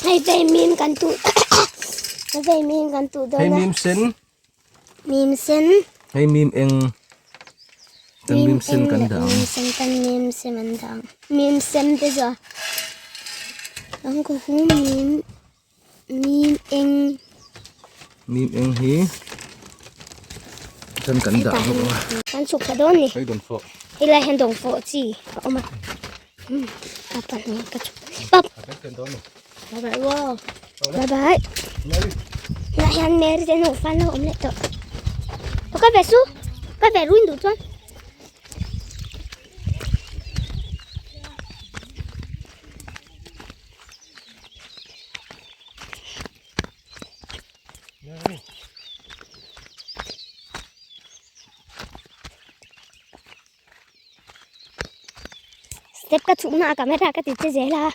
Hei vei mim kan tuh vei mim kan tuh dawn a. Hei mim sen. Mim sen. Hei mim eng. Kan mim sen kan dah ang. Mim sen kan mim sen an dah ang. Mim sen te chu a. Ang ku hu mim mim eng. Mim eng hi kan kan dah bawk a. Kan chhuk thla dawn ni. Hei dawn fawh. Hei lai hian dawn fawh chi a awm a. Papa hnuai ka chhuk. Pap. Bye bye wow. Bye bye. Lah hian Mary te nu fan lo awm leh tawh. Ka ve su. Ka ve ruin duh chuan. Step ka chhuk na a camera ka ti che zel a.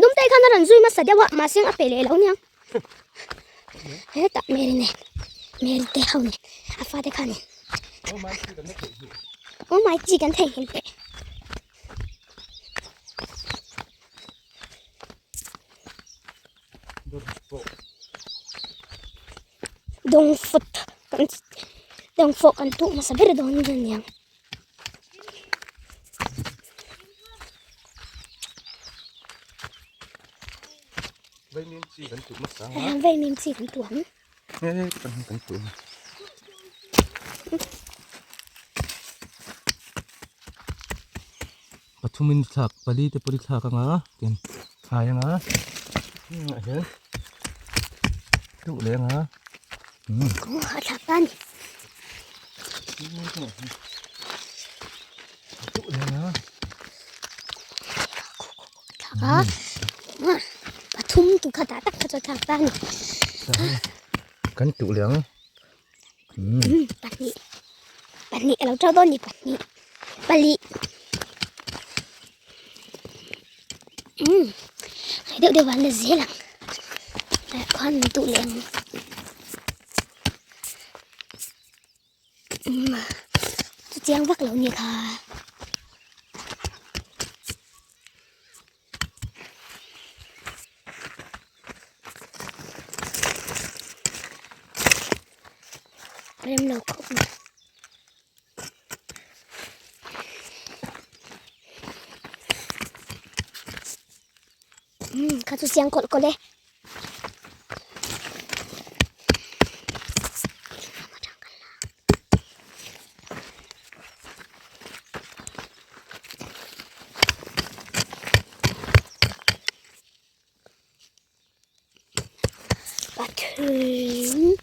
Dum te khan a rawn zui hmasa deuh a mahse a pe leh lo nia. Hetah Mary nen Mary te ho nen a fate khan in Oh my chi kan theihnghilh leh. Dawng fawt kan dawng fawh kan tuh hmasa ber dawn a niang. Vaimim chi kan tuh hmasa ang a. Vaimim chi kan tuh ang. He kan kan tuh ang. Pathumin thlak pali te pawh hi thlak anga tin thlai anga ah hian duh leh anga Kawng a thlak ta a ni. Duh leh anga. Thlak a pathum tu kha tah tak kha chu a thlak ta a ni. Kan tuh leh ang. Pahnih pahnih a lo teuh dawn a ni pahnih pali umm hei deuh deuh an la zel ang tah khuan an duh leh ang umm chu chiang vak lo a ni kha. Rem lo khawp mai. Umm kha chu siang kawlh kawlh e. Pathum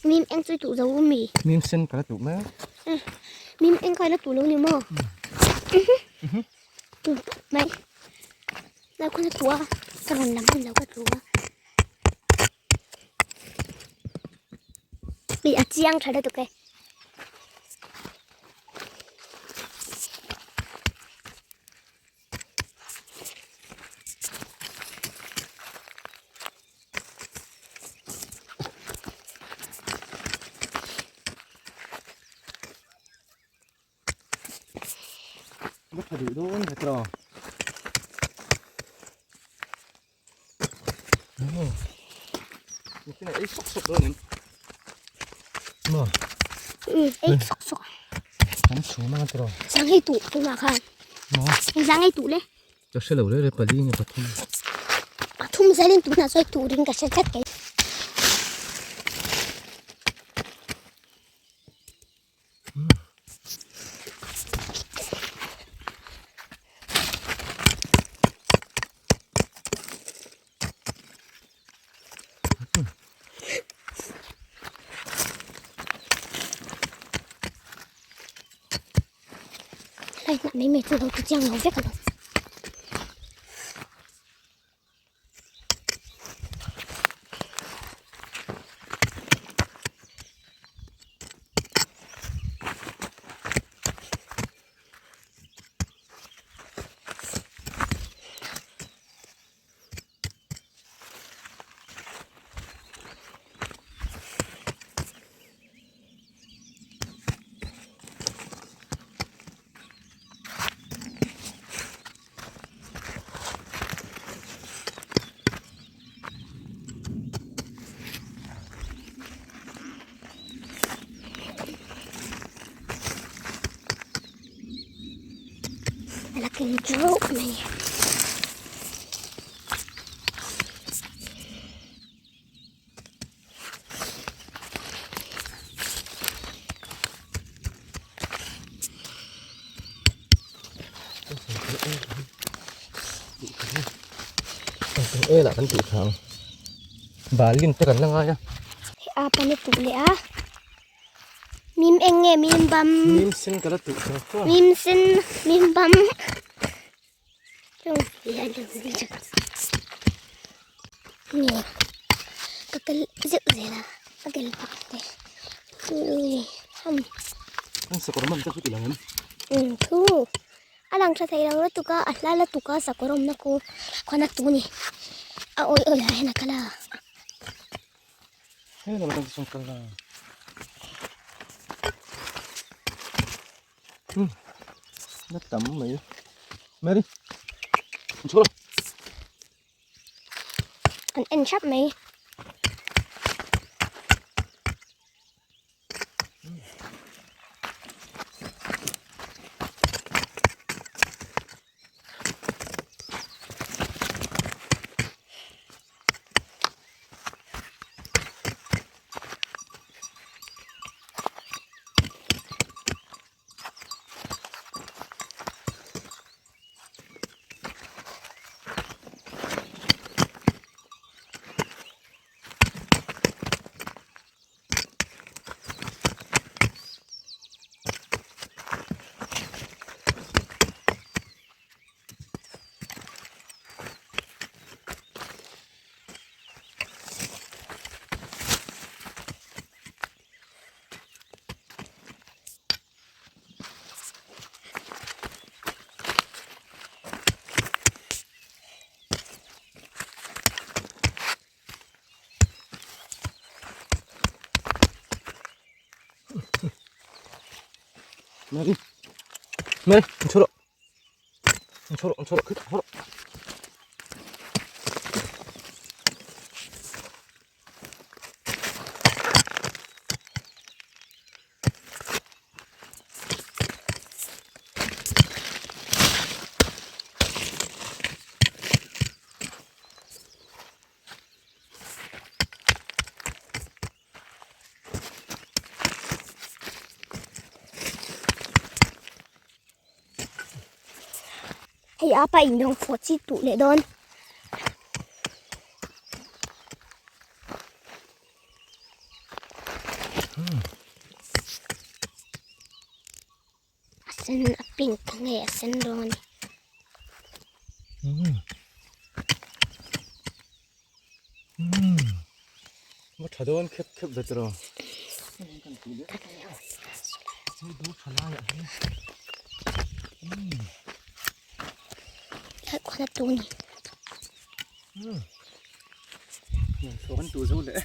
mim eng chu tuh zo mi mim sen ka la tuh mai mim eng ka la tuh lo ni maw tu mai lai khawn a tuh a ka rawn lam hman lo ka tuh a mi a chiang tha lutuk e. Nó phải đủ luôn phải trò. Cái này ấy sốc sốc luôn em. Mà. Ừ, ấy sốc sốc. Hắn số mang trò. Sáng hay tụ tụ mà khan. Sáng hay tụ le. Cho xe lẩu đấy, pali nge pathum. Pathum zelin tuna sawi turin ka hre tlat kei. Lai hnah mai mai chu lo ti chiang lo vek a lo. A la keng teuh mai. Ela kan tih thang balin te kan la ngai a hei a pan a tuh leh a mim eng nge mim bam mim sen ka la tuh thang chuan mim sen mim bam Nge ka kal zeuh zel a ka kel pak te ui ham An sakawr man te chu ti lang em? Um thu a lang tha thei lo lutuk a a hla lutuk a sakawr awmna khu khuan a tu ni a awi awi ah hian a kal a. He lam atang te chuan kal la. Hmm. Na tam mai. Mary. Chho. An en thap mai. Mary Mary chho rawh chho rawh chho rawh khitah chho rawh Hei a pa in dawng fawh chi tuh leh dawn. A sen a pink nge a sen dawn a ni. Ma tha dawn khep khep ve tiraw. Lai khuan a tu a ni. Kan tu zo leh.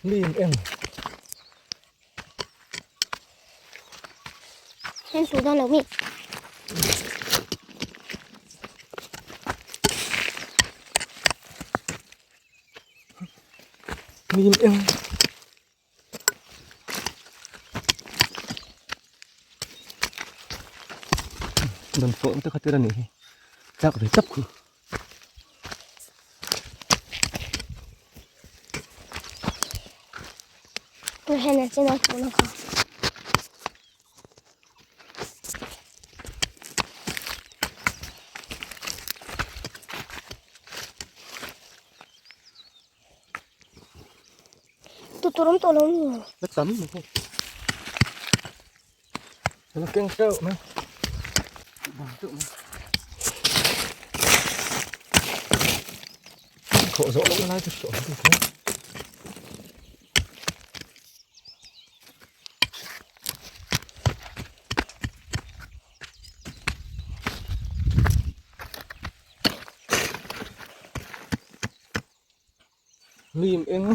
Lim eng. Heng tu dawn lo mi. Lim eng. Dan fawh te khatir a nih hi. Tlak ve tap khu. Tuturum tawh lo ni. La tam mai hei. La keng teuh mai. Bang teuh mai. Khawh zawh loh na lai chu hriat awm bik mai. Lim eng.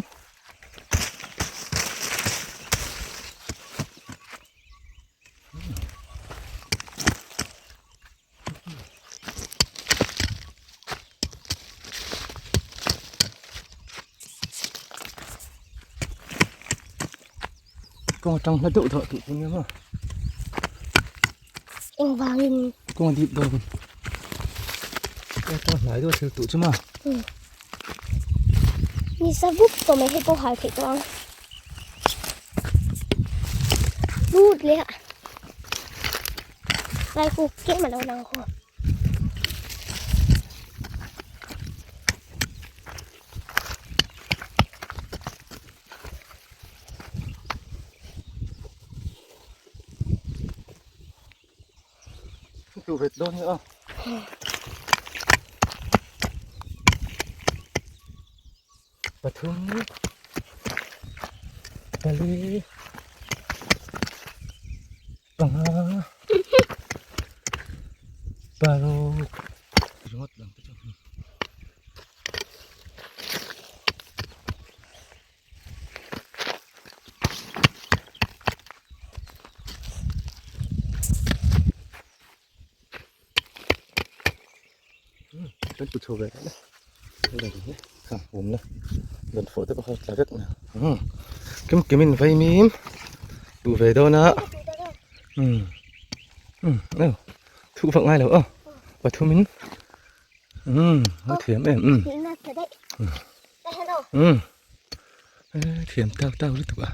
Kawng atang hla deuh deuh tih tur nia maw. Engvangin. Kawng a dip dawn. Kawng atang hnai deuh a thil tuh chu maw. Ni sa vuk tawh mai hei pawh hal theih tawh ang. Lut leh a. Laikuk tlem a lo lang haw. Tu vet dawn hi a. Pathum pali panga paruk ringawt lang te chu. Kan tu chho ve le kha awm la dan fawh te pawh kha tla vek mai kim kim in vai mim duh ve dawn a thu vak ngai lo aw pathum in a thiam em thiam tak tak lutuk a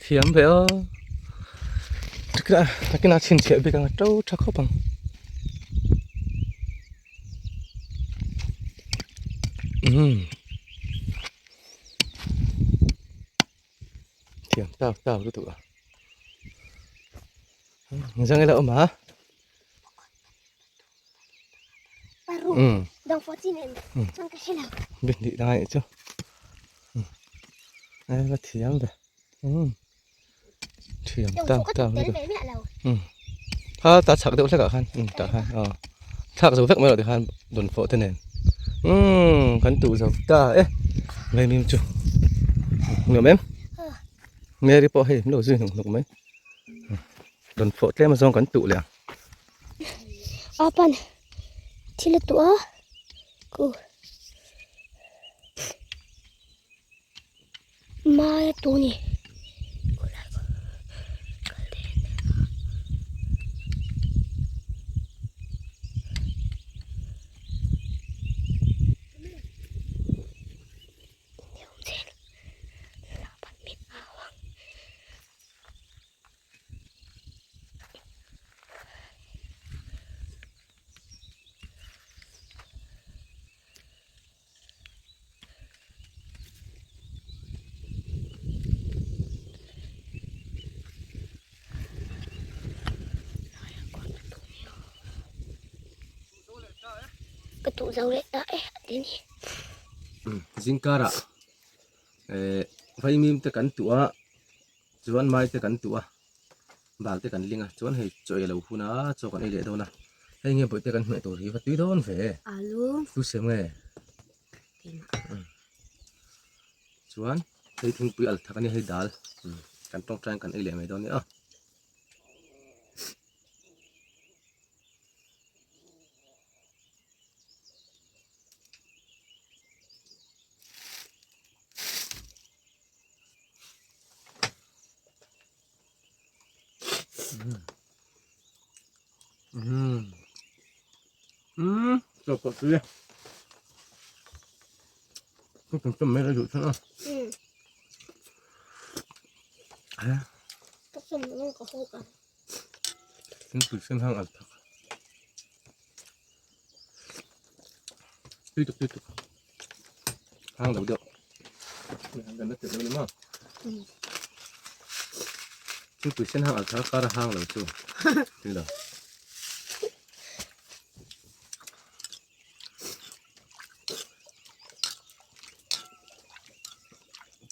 thiam ve aw takin a chhinchhiah bik ang a to tha khawp ang. Thiam tak tak lutuk a zang ila awm a bik nih lai chu la thiam ve thiam tak tak lutuk kha ta chhak deuh hlek ah khan tah khan aw thlak zo vek mai lo tikhan dawn fawh te nen kan tuh zo ta e vaimim chu nuam em Mary pawh hei lo zui hnuk hnuk mai dawn fawh tlem azawng kan tuh leh ang. Apan thil a tuh a ku Mai a tuh a ni. Ka tuh zo leh ta e a ti ni. Zingkarah eh vaimim te kan tuh a chuan mai te kan tuh a bal te kan ling a chuan hei chaw ei lo hun a chaw kan ei leh dawn a hei nge bawihte kan hmeh tur hi va tui dawn ve alu tu sem nge chuan hei thingpui al thak a nia hei dal kan tawngtai kan ei leh mai dawn a nia. Chaw pawh tui e. Ka tum tum mai la duh thin a. Ka sum nung ka hawk a. Thingpui sen hang al thak. Tui tuk tui tuk. Hang lo deuh. Kan la tel lo ni maw? Thingpui sen hang al thak kar a hang lo chu. Tui lo.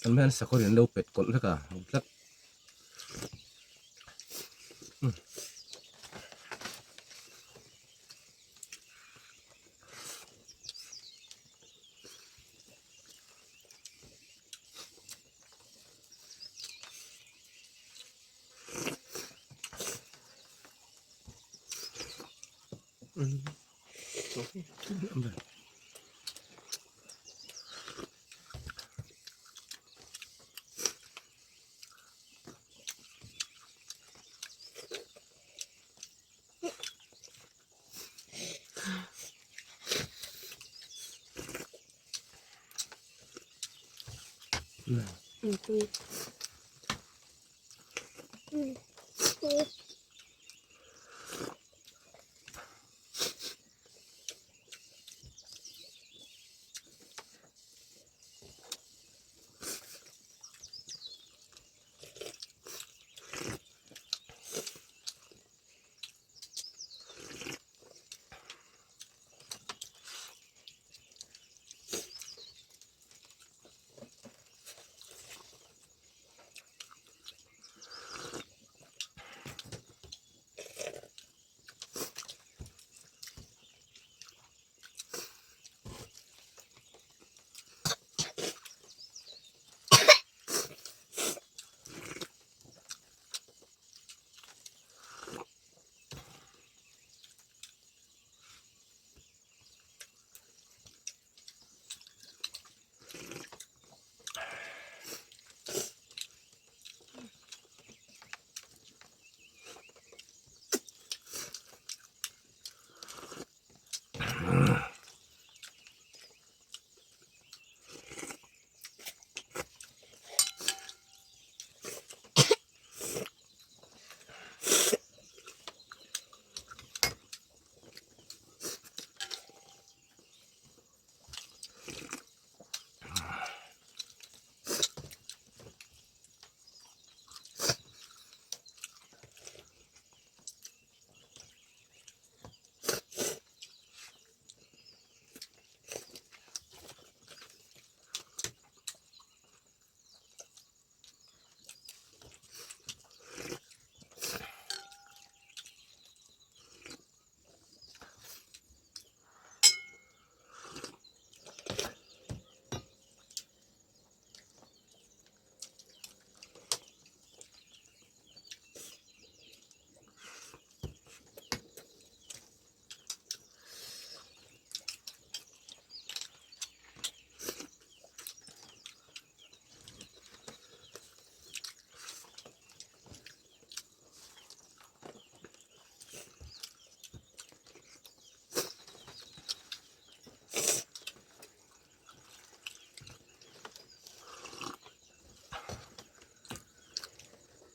Kan hian sakawr in lo pet kawlh vek a tlat.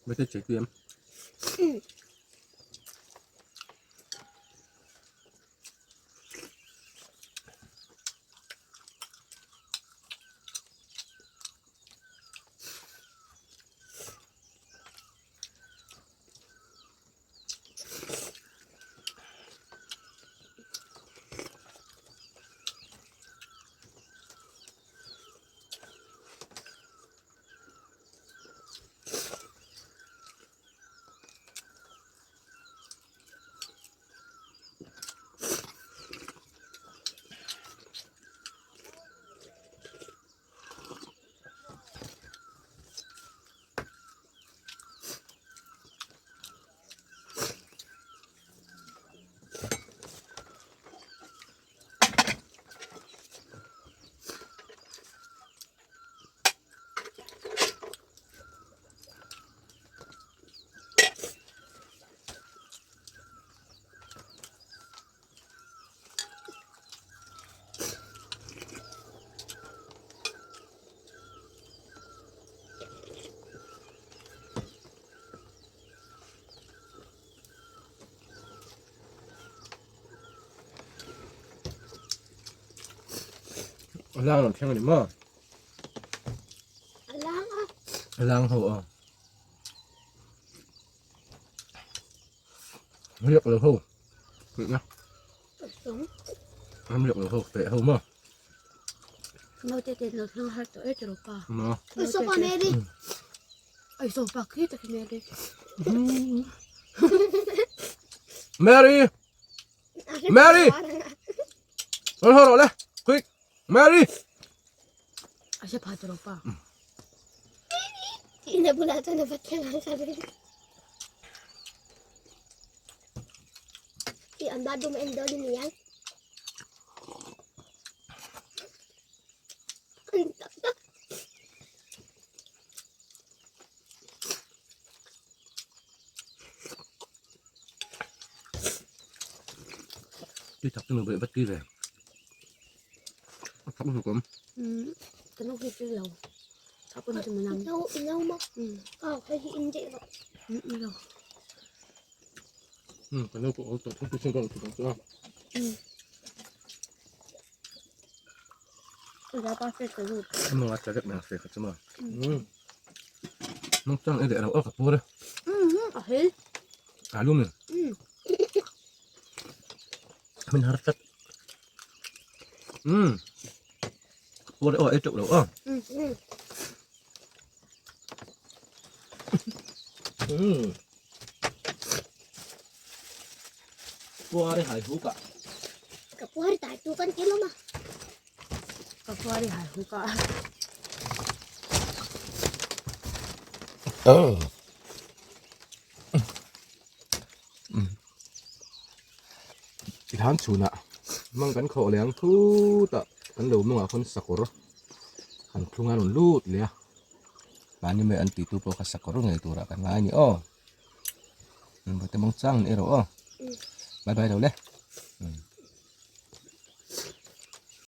Mấy cái trái tim. Lang làm theo ni mà. Lang à. Lang hồ à. Việc là hồ. Được nhá. Đúng. Em việc là hồ tệ hồ mà. Nó tệ tệ nó thằng hát tới cho pa. Mà. Ôi sao bà mẹ đi. Ôi sao bà khi ta mẹ đi. Mary. Mary. Rồi rồi rồi Quick. Mary. Asya pa cho pa. Inabulatan na ba't yan ang sabi? Si ang bado maendolin niya. Tui tak chu nu beh vat tui ve. A thak lutuk awm. Um kan u hi tui lo. Thak awm chu manang. Ino ino ma. Aw hei hi in deh rawh. Um ilo. Um kan lo pawh awl tawh thung tui ka tih ang chu a. Um. Ila pa fe ka lut. Mong a tla vek mai ang fe kha chu ma. Um. Mong chang e leh lo aw ka pur e. Um a hel. A lum e. Um. Min har tlat. Um. Pur e aw ei teuh lo aw. Um um. Um. Puar e hai huk ah. Ka puar tai tu kan ti lo ma. Ka puar e hai huk ah. Oh. Tikhan chhunah mang kan khawh leh ang thut a kan lo mawngah khawn sakawr han thlung a rawn lut leh a mahni mai an tihtu pawh kha sakawr ngei turah kan ngai a ni aw. Engvate mawng chang erawh aw. Bye bye lo le.